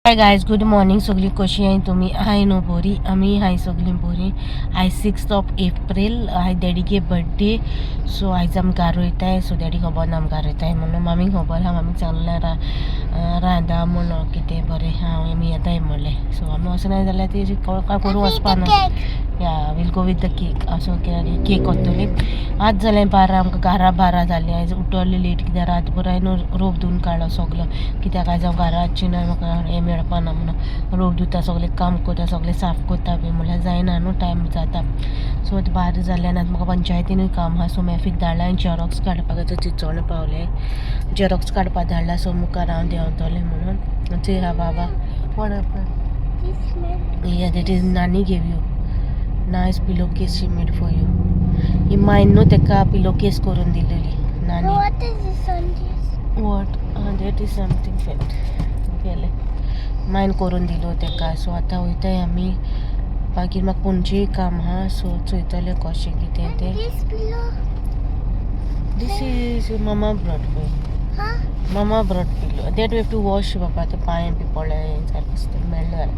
Hi guys, good morning. सगळीं कशी आहाय तुमी? हाय न्हू बरी? आमी हाय सगळीं बरी. आयज 6 ऑफ एप्रील, आयज डॅडीगे बर्थडे. सो आयज आमी घार वयताय. सो डॅडी खबर ना आमी घार वयताय म्हणून. मामीक खबर आहा. मामीक सांगलें रांदा म्हणून कितें बरें हांव आमी येताय म्हणलें. सो आमी वचनाय जाल्यार ती काय करूं वचपा ना. Yeah, we'll go with the cake. असो केक व्हरतली. आज जालें 12 आमकां घरा. 12 जालीं. आयज उठले लेट कित्याक रातभर हांवें न्हू रोप धुवन काडलो सगलो, कित्याक आयज हांव घरा ना, म्हाका हें मेळपा ना म्हणून. रोप धुता, सगळें काम करता, सगळें साफ करता बी म्हणल्यार जायना न्हू, टायम जाता. सो आतां 12 जालें आनी आतां म्हाका पंचायतीनूय काम आहा. सो मॅफीक धाडला आनी झेरॉक्स काडपाक. आतां चिंचोणे पावले, झेरॉक्स काडपाक धाडला. सो मुखार हांव देंवतलें म्हणून. चोय हा बाबा, कोण? Yeah, that is Nani gave you. Nice pillowcase she made for you. ही मायन न्हू तेका पिलोकेस करून दिलेली नानी. What is this on this? What? That is something fat. गेले मायन करून दिलो तेका. सो आतां वयताय आमी. मागीर म्हाका पणजे काम आहा. सो चोयतलें कशें कितें तें. This pillow? This is mama brought for. Huh? Mama brought pillow that we have to wash. बाबा, ते पांय बी पडले सारकें दिसता मेळ्ळें जाल्यार.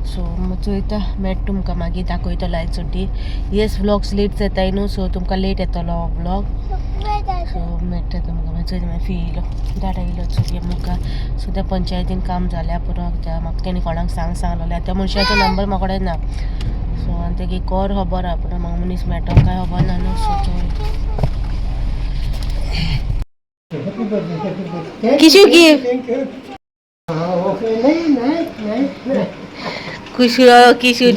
सो चोयता, मेळटा तुमकां मागीर, दाखयतलो आयज सुटी. येस, व्लॉग्स लेट जाताय न्हू, सो तुमकां लेट येतलो vlog. Look where that. So मेळटा तुमकां मागीर. चोयता, मागीर येयलो दाडा येयलो चोवया मुखार. सो त्या पंचायतीन काम जाल्या पुरो कित्याक म्हाका तेणी कोणाक सांग सांगलेलें. त्या मनशाचो नंबर म्हाका कडेन ना. सो आनी तेगे कोर खबर आहा, पूण म्हाका मनीस मेळटलो काय खबर ना न्हू. सो चोय. Happy birthday, happy birthday. Kishu give. Thank you. Ah, okay, nice, nice, nice, nice. Kishu Kishu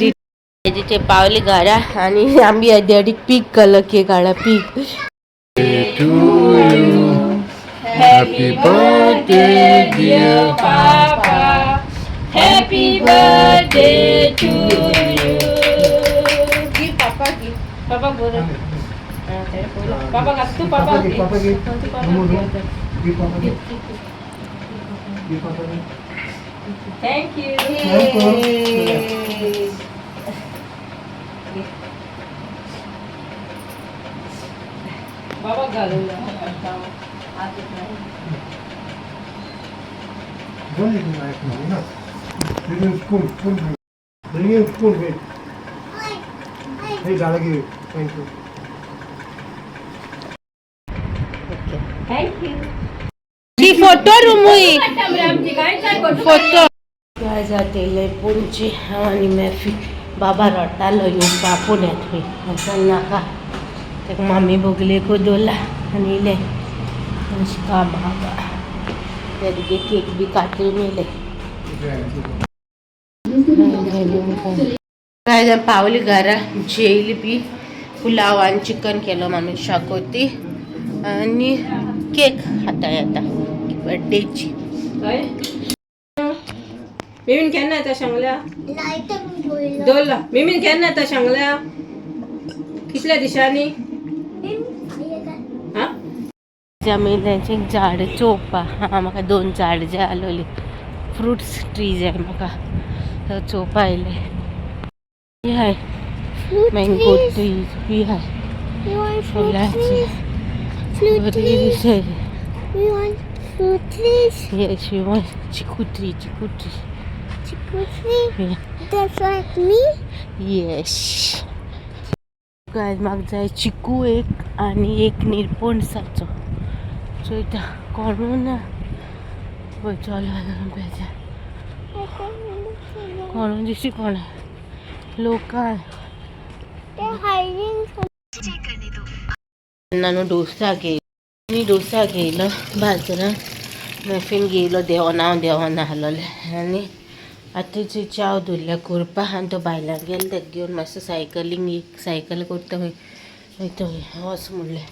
डॅडीचे पावले घरा आणि आम्ही डॅडीक पीक कलर केक हाडला पीक. To you. Happy birthday, dear Papa. Happy birthday to you. Give papa, give. Papa बोल. पापा का तू पापा. Papa give, Papa give. No, no. Give Papa give. Give Papa give. Thank you. Thank you. बाबा घालून. Don't eat knife now, no. Bring him spoon, spoon. Bring. Bring him spoon, wait. Hey, Dada give it. Thank you. Okay. Thank you. ती photo रुमुई. Photo. Photo काय जाते पणजे हांव आनी मॅफी. बाबा रडटालो येवपा, आपूण येत खंय वचन नाका. ताका मामी बगलेक दवरला आनी येयले. अशें काम आहा. तेगे केक बी कातरून येयले. काय पावली घरा, जेयली बी. पुलाव आनी चिकन केलो मामी, शाकोती आनी केक खाताय आतां बड्डेची. मिमीन केन्ना येता सांगल्या? Light दवरलो. दवरला. मिमीन केन्ना येता सांगल्या? कितल्या दिसांनी? हा. आमी तेंचे झाड चोवपा हा. म्हाका दोन झाड जाय आसलोली, फ्रुट्स ट्री जाय म्हाका, चोवपा आयले. Hi, mango trees be high. We want fruit फुलांचे. trees. Fruit बरी trees. दिसता. We want fruit trees. Yes, we want chiku tree, chiku tree. Chiku tree. Yeah. That's like me. Yes. Guys, म्हाका जाय चिकू एक आनी एक निरपणसाचो. चोयता, कोणू ना पळय. चलो बेजार. I can't remember. कोणू दिश्टी कोण लोकां. They're hiding from. तेन्ना न्हू डोसा घेयलो आनी डोसा घेयलो बाजारान. मॅफीन घेयलो. देंवना हांव, देंवना आसलोलें. आनी आतां जी च्याव दवरल्या करपा आनी तो बायलां गेलो ताका घेवन मातसो सायकलींग, एक सायकल करता खंय वयता खंय, वच म्हणलें.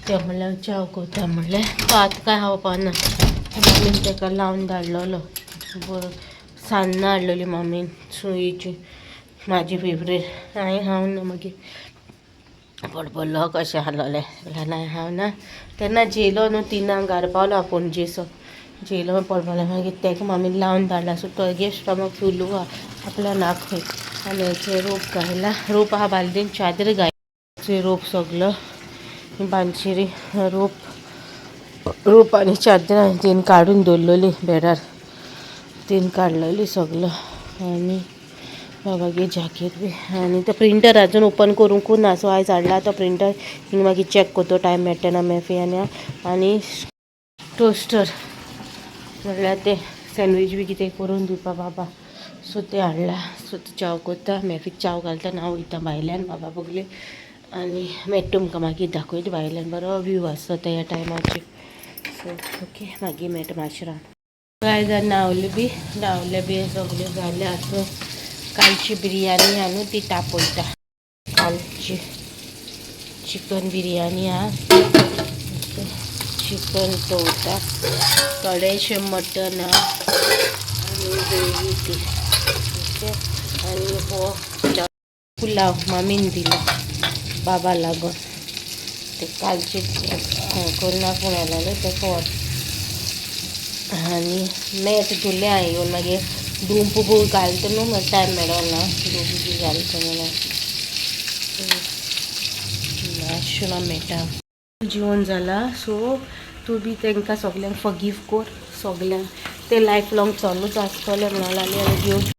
तें म्हणल्यार च्याव करता म्हणलें. तो आतां कांय खावपा ना. मामीन ताका लावन धाडलेलो बरो. सान्नां हाडलेली मामीन सुयेची, म्हाजी फेवरेट. हांवें खावना ना. मागीर पोट भरलो कशें आसलोलें जाल्यार हांव ना. तेन्ना जेयलो न्हू, 3ांक घरा पावलो हांव पणजेसो. जेयलो, पोट भरलें. मागीर ताका मामीन लावन धाडला. सो तो स्टमक फुलू आहा आपल्या नाक खंय. आनी हेचे रोप घायला, रोप आहा बालदीन, चादर घाय रोप सगलो बांदशिरी रोप. रोप आनी चादर तेणी काडून दवरलेली बेडार. तीन काडलेली सगळो आनी बाबागे जॅकेट बी. आनी तो प्रिंटर अजून ओपन करूंक ना. सो आयज हाडला तो प्रिंटर, हिंगा मागीर चॅक करतो, टायम मेळटा ना मेफी. आनी आनी टोस्टर, म्हणल्यार ते सँडवीच बी कितें करून दिवपा बाबा. सो ते हाडला. सो ते चाव करता, मॅफीक चाव घालता. हांव वयता भायल्यान बाबा बगले आनी मेळटा तुमकां मागीर दाखयता. भायल्यान बरो व्यू आसता त्या टायमाचेर. सो ओके, मागीर मेळटा मातशें रावन. काय जाण न्हावले बी, न्हावले बी, सगळें जालें. आतां कालची बिरयानी आहा न्हू, ती तापयता. कालची चिकन बिरयानी आहा. चिकन दवरता, थोडेशें मटन आहा आनी ग्रेवी ती. ओके, आनी हो पुलाव मामीन दिला बाबा लागून. ते कालचे करुणा फोन आयलो ते फोन. आनी मॅट धुले हांवें येवन. मागीर डुंप बी घालता न्हू, मागीर टायम मेळना. डुंप बी घालता म्हणून मातशें मेळटा. जेवण जाला. सो तूं बी तांकां सगल्यांक फगीव कर सगल्यांक. ते लायफ लॉंग चालूच आसतलें म्हणून लागलें आनी घेवन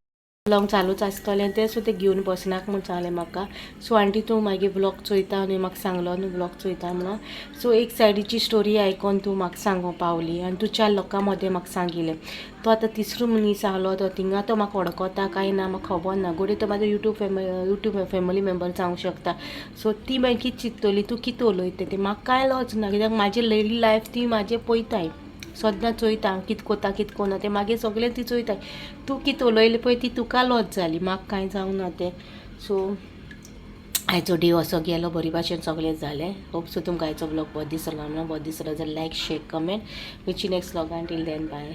लॉंग चालूच आसतलें तें. सो तें घेवन बसनाक म्हूण सांगलें म्हाका. सो आंटी, तूं मागीर ब्लॉग चोयता आनी म्हाका सांगलो न्हू ब्लॉग चोयता म्हणून. सो एक सायडीची स्टोरी आयकोन तूं म्हाका सांगो पावली आनी तूं चार लोकां मदें म्हाका सांगिलें. तो आतां तिसरो मनीस आहलो, तो थिंगा तो म्हाका वळखता काय ना म्हाका खबर ना. घडये तो म्हाजो यूट्यूब फॅमिली मेंबर जावंक शकता. सो ती मागीर कितें चिंत्तली, तूं कितें उलयता तें? म्हाका कांय लॉज ना, कित्याक म्हाजी डेली लायफ ती म्हाजें पळयताय, सद्दां चोयता हांव कितें करता, कितें करना तें. मागीर सगळें ती चोयताय. तूं कितें उलयलें पळय, ती तुका लॉज जाली, म्हाका कांय जावंक ना तें. सो आयचो डे असो गेलो, बरी भाशेन सगळें जालें. होप सो तुमकां आयचो ब्लॉग बरो दिसलो म्हणून. बरो दिसलो जाल्यार लायक, शेअर, कमेंट. मेळची नेक्स्ट ब्लॉगान. Till then, bye.